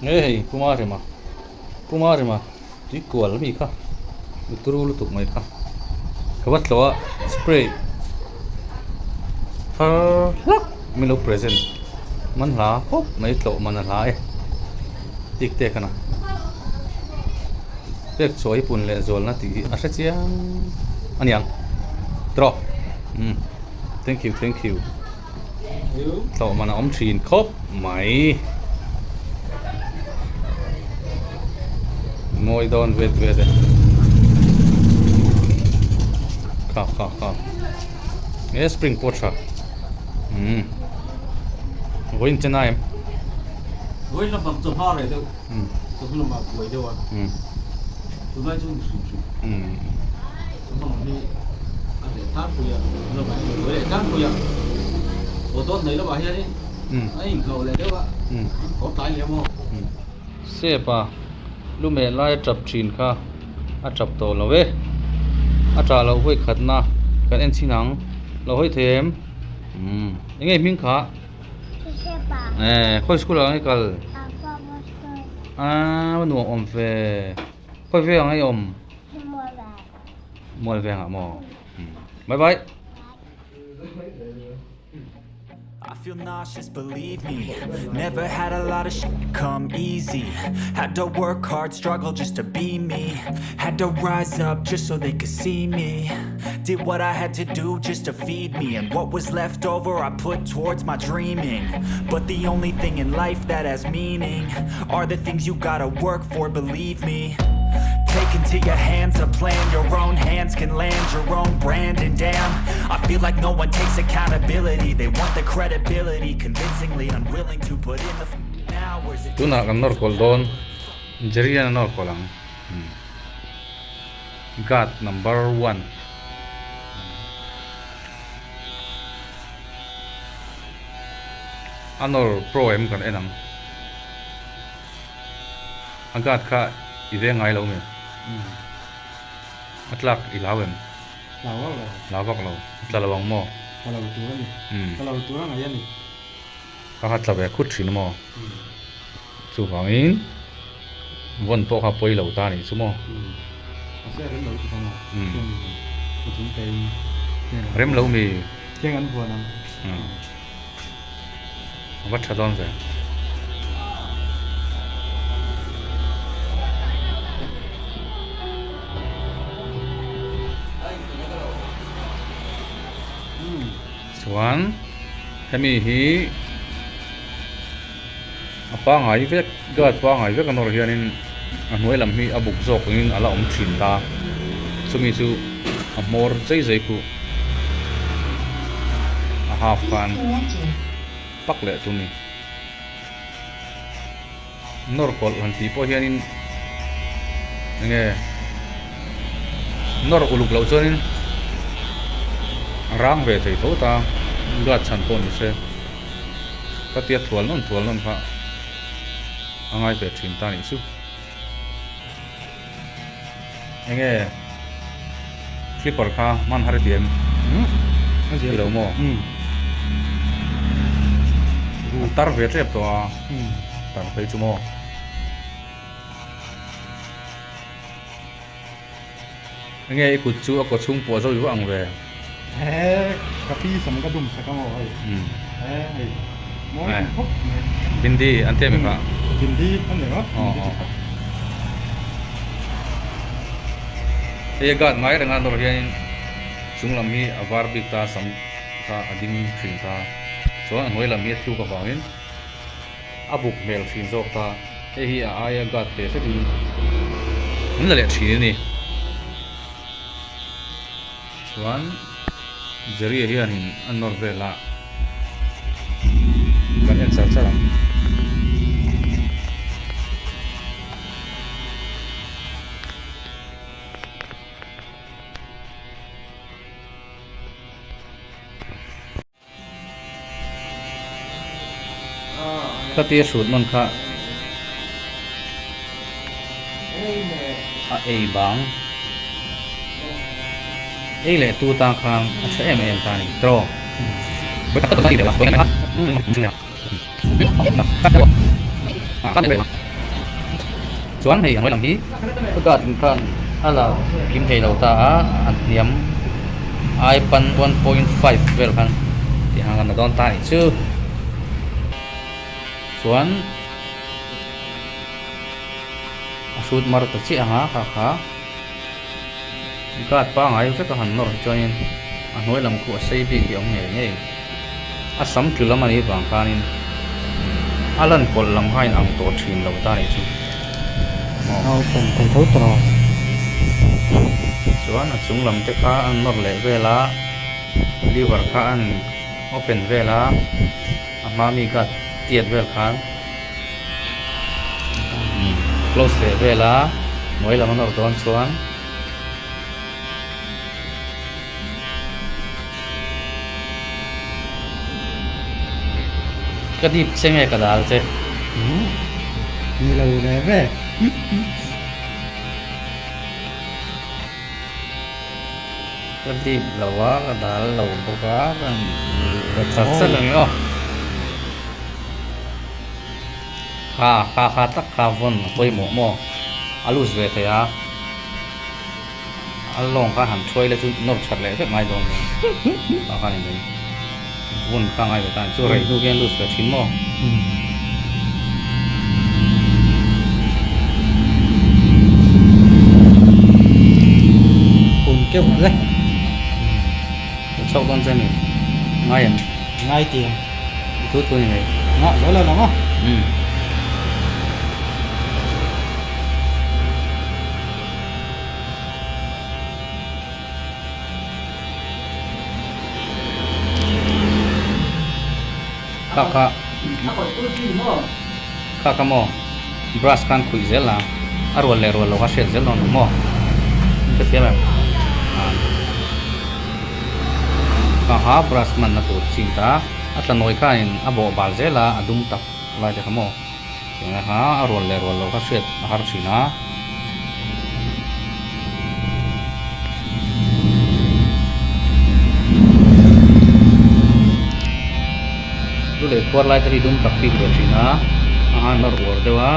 Nge hei Pu Marema Pu Marema tui kual ami kha mi turu lutuk mai kha ka va tlawh a spray thar hlak min lo present man hla khawp mai tlawh man a hla e tik te khan a pek chawi pun leh zualna tih hi a hre chiang a niang tawh umm thank you thank you. Tlawh man a awm thin khawp mai. Mawi dawn vet vet e. Kha kha kha. He spring pawh tha. Umm. Vawiin chen a em? Vawiin lampang chaw hma reh deuh. Umm. Chaw hnu lamah buai deuh a. Umm. Tunlai chu ni hrim hrim. Umm. Chaw hma lam hi a reh tlangpui a, chaw lamah hian buai leh tlangpui a. Aw dawn hnaih lamah hianin a inhlawh leh deuh a, an haw tlai leh maw? Sep a, lu meh lai a tap thin kha a tap tawh lo e. A tah loh vawi khatna kan en chhin ang. Lo hawi thei em? Umm. Eng nge hming kha? Eh, khawi school ah nge kal? Ah, nuam awm ve. Khawi veng ah nge awm? Mual veng ah maw? Bye bye. I feel nauseous, believe me. Never had a lot of shit come easy. Had to work hard, struggle just to be me. Had to rise up just so they could see me. Did what I had to do just to feed me. And what was left over, I put towards my dreaming. But the only thing in life that has meaning are the things you gotta work for, believe me. Take into your hands a plan. Your own hands can land your own brand. And damn, I feel like no one takes accountability. They want the credibility, convincingly unwilling to put in the f***ing hours. It Tunah kan nawr kawlh dawn, Jerry hian a nawr kawlh ang. Guard number one. A nawr pro em kan en ang. A guard kha i veng ngai lo nge? A tlak i hlau em? Hlau vak lo. Hlau vak lo. A tla lo ang maw? Tla lo tur a ni. Tla lo tur a ngaih a ni. Kha kha tla ve khut thin maw? Chuvangin vawn pawh kha pawi lo ta a nih chu maw? Mahse a rem lo ti bawk a. Rem lo mi? Thleng an vuan ang. A va tha dawn ve. Chuan hemi hi a pangai vek guard pangai vek a nawr hianin a hnuai lam hi a buk zawk angin a la awm thin ta chumi chu a hmawr zai zai khuh a half khan pak leh tur ni nawr kawlh han tih pawh hianin enge nawr uluk loh chuanin a rang ve thei tho ta guard chhan pawh ni se ka tia thual nawn thual nawn kha a ngai ve thin ta nih chu enge slipper kha hman har i ti em ti lo maw a tar ve tep tawh a tar phei chu maw enge i kut chu a kaw chhung pawh a zo i vah ang ve ka pi sam ka dum sak a maw hei hei mawi khawp mai bindi an ti ami kha bindi an ni rawh bindi chi khat Hei a guard ngai reng a nawr hianin chung lam hi a var bik ta sam kha a ding thin ta chuan a hnuai lam hi a thluk avangin a buk hmel thin zawk ta hei hi a aia guard teh hretin an la leh thin a ni chuan Jerry a hianin a nawr vel a kan en char char ang. Khatia hrut nawn kha a ei bang ei leh tu tan khan a tha em em ta a ni tawh. Chuan hei a hnuai lam hi ka guard in khan a la kim thei lo ta a, a hniam ai pan 1.5 vel khan tih ang a la dawn ta a nih chu. Chuan a hrut mar ta chiah ang a kha kha guard pangngai vek a han nawr hi chuanin a hnuai lam khu a sei bik hi a awm ngei ngei. A sam tlu lam a nih vang khanin a lan kawlh lam kha a inang tawh thin lo ta nih chu. Naupang thei tho tawh a. Chuan a chung lam te kha a nawr leh vel a, lever kha a open vel a, a hma mi kha tiat vel khan close leh vel a, hnuai lam a nawr dawn chuan. Ka dip che nge ka dal che? Ni lo ve ve. Ka dip lo a, ka dal lo bawk a, ka la chat chat ang e aw. Kha kha kha tak kha vawn a pawimawh maw? A loose ve thei a. A lawng kha han thuai la chu nawr that leh vek ngai dawn lo tah khan in vun kha ngai ve ta chu rei hnu khian lut ve thin maw. Kun keuh le. Ka chhuak dawn che mi ngai em? Ngai tiang. I thu thu ni mai. Ngah zo lo lo maw? Kha kha kha kha maw brush khan khuih zel a a rual leh rual lo kha hriat zel dawn lo maw ka thiam em kha kha brush hmanna tur chin ta a tla nawi khanin a bawh bal zel a a dum tak lai te kha maw. Eng kha a rual leh rual lo kha hriat a har thin a. Lu leh khuar lai te hi dum tak bik ve thin a, a han nawr uar deuh a,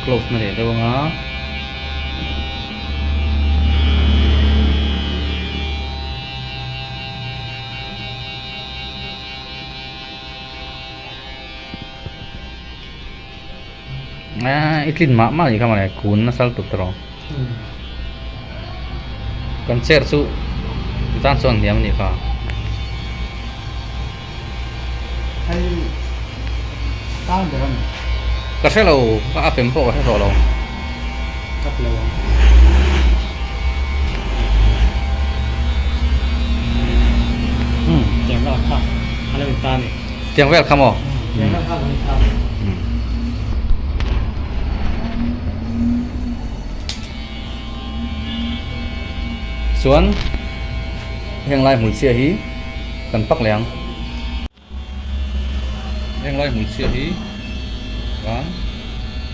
close na leh deuh ang a. I tlin mah mah a nih kha mawle kun nasa lutuk te rawh kan chair chu tan chuan hniam a nih kha. Ka hre lo ka a pem pawh ka hre tawh lo. Tiang vel kha maw? Chuan heng lai hmul chhia hi kan pak leh ang. Heng lai hmul chhia hi kan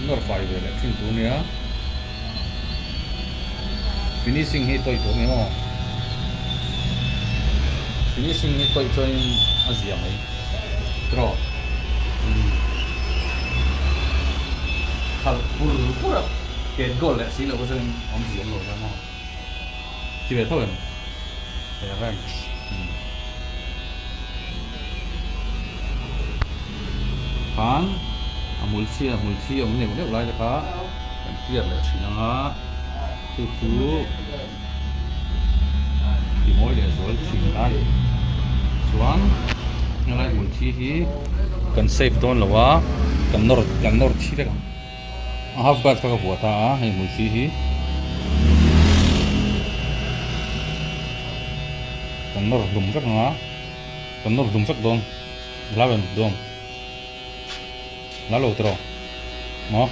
nawr fai ve leh thin tur nia. Finishing hi tawih tur nia maw? Finishing hi tawih chuanin a zia mai tiraw? Khalh pur pur a ket goal leh si loh kha chuanin awmzia awm lo ta maw? Ti ve tho em? Ve reng. Khan a hmul chhia a hmul thi awm neuh neuh lai te kha kan clear leh thin ang a, chu chu ti mawi leh zual thin a ni. Chuan helai hmul thi hi kan save dawn lo a, kan nawr kan nawr thi vek ang. A half guard kha ka vuah ta a, hei hmul thi hi kan nawr hlum vek ang a, kan nawr hlum vek dawn hlau em dawn hlau lo tiraw maw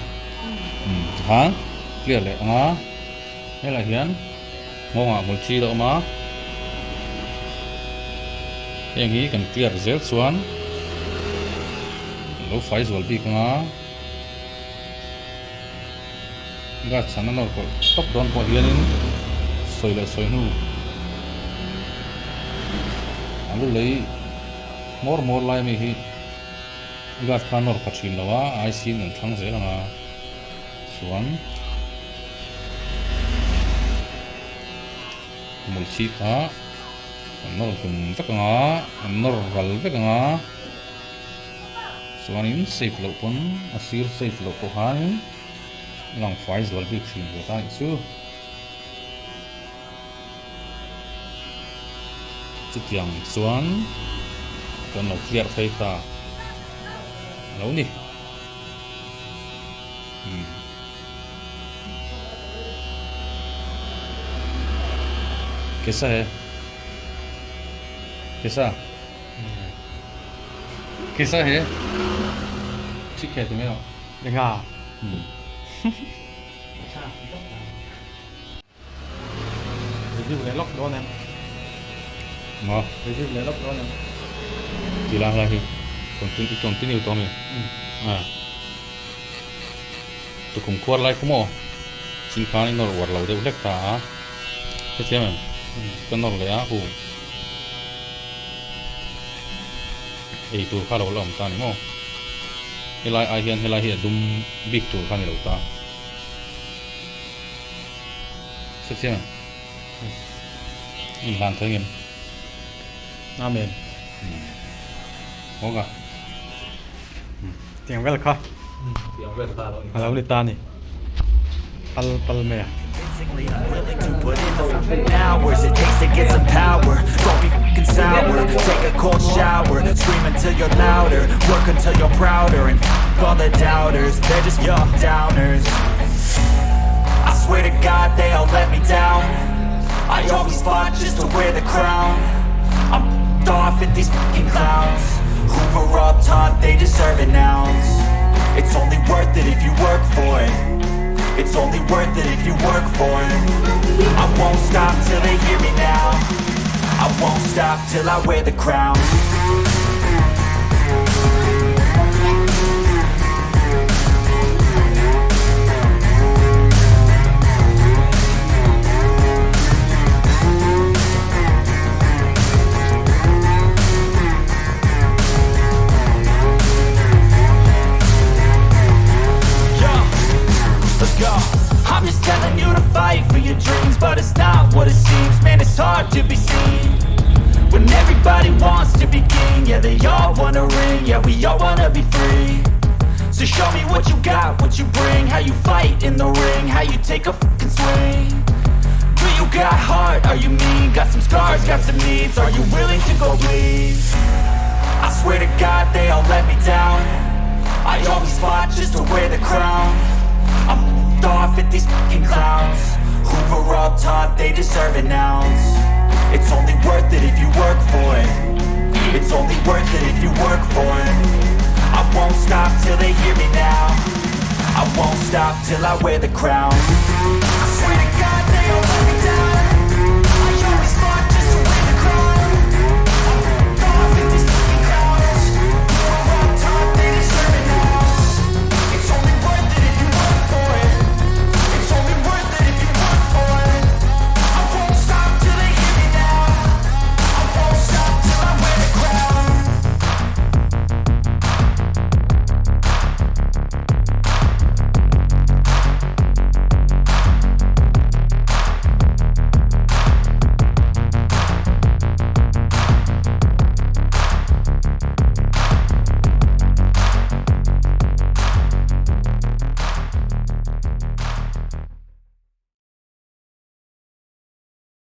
tikhan clear leh ang a helaiah hian nghawngah hmul thi a awm a heng hi kan clear zel chuan lo fai zual bik ang a. Gas chhan a nawr kawlh tawp dawn pawh hianin sawi leh sawi hnu a lu lei hmawr hmawr lai ami hi gas kha a nawr pha thin lo a, ice in an thlang zel ang a. Chuan hmulthi kha kan nawr hlum vek ang a, kan nawr ral vek ang a, chuanin safe loh pawn a sir safe loh pawh khanin a lang fai zual bik thin ve ta anih chu. Chutiang chuan kan lo clear phei ta a lo ni. Kaisa hai? Kaisa? Kaisa hai? Thik hai tumeh aw. Enga? Review leh lawk dawn em? Maw? Review leh lawk dawn em? Ti lai lai hi continue i continue tawh ami? A tukhum khuar lai khu maw? Chin khan i nawr uar lo deuh hlek ta a, hrethiam em? Ka nawr leh a hu ei tur kha lo la awm ta ni maw? Helai ai hian helai hi a dum bik tur kha ni lo ta. Hrethiam em? Inhlan thei ngem? Amen. Haw ka. Tiang vel kha. Tiang vel kha alo ni. Alo ni ta ni. Pal pal mai a. Hours it takes to get some power. Don't be f***ing sour. Take a cold shower. Scream until you're louder. Work until you're prouder. And f*** all the doubters. They're just your downers. I swear to God they all let me down. I always fought just to wear the crown. I'm f***ed off at these f***ing clowns who were all taught they deserve an ounce. It's only worth it if you work for it. It's only worth it if you work for it. I won't stop till they hear me now. I won't stop till I wear the crown. Yo, let's go. I'm just telling you to fight for your dreams, but it's not what it seems. Man, it's hard to be seen when everybody wants to be king. Yeah, they all wanna ring. Yeah, we all wanna be free. So show me what you got, what you bring, how you fight in the ring, how you take a fucking swing. Do you got heart? Are you mean? Got some scars, got some needs. Are you willing to go bleed? I swear to God they all let me down. I always fought just to wear the crown. I'm f***ed off at these f***ing clowns who were all taught they deserve an ounce. It's only worth it if you work for it. It's only worth it if you work for it. I won't stop till they hear me now. I won't stop till I wear the crown. I swear to God they all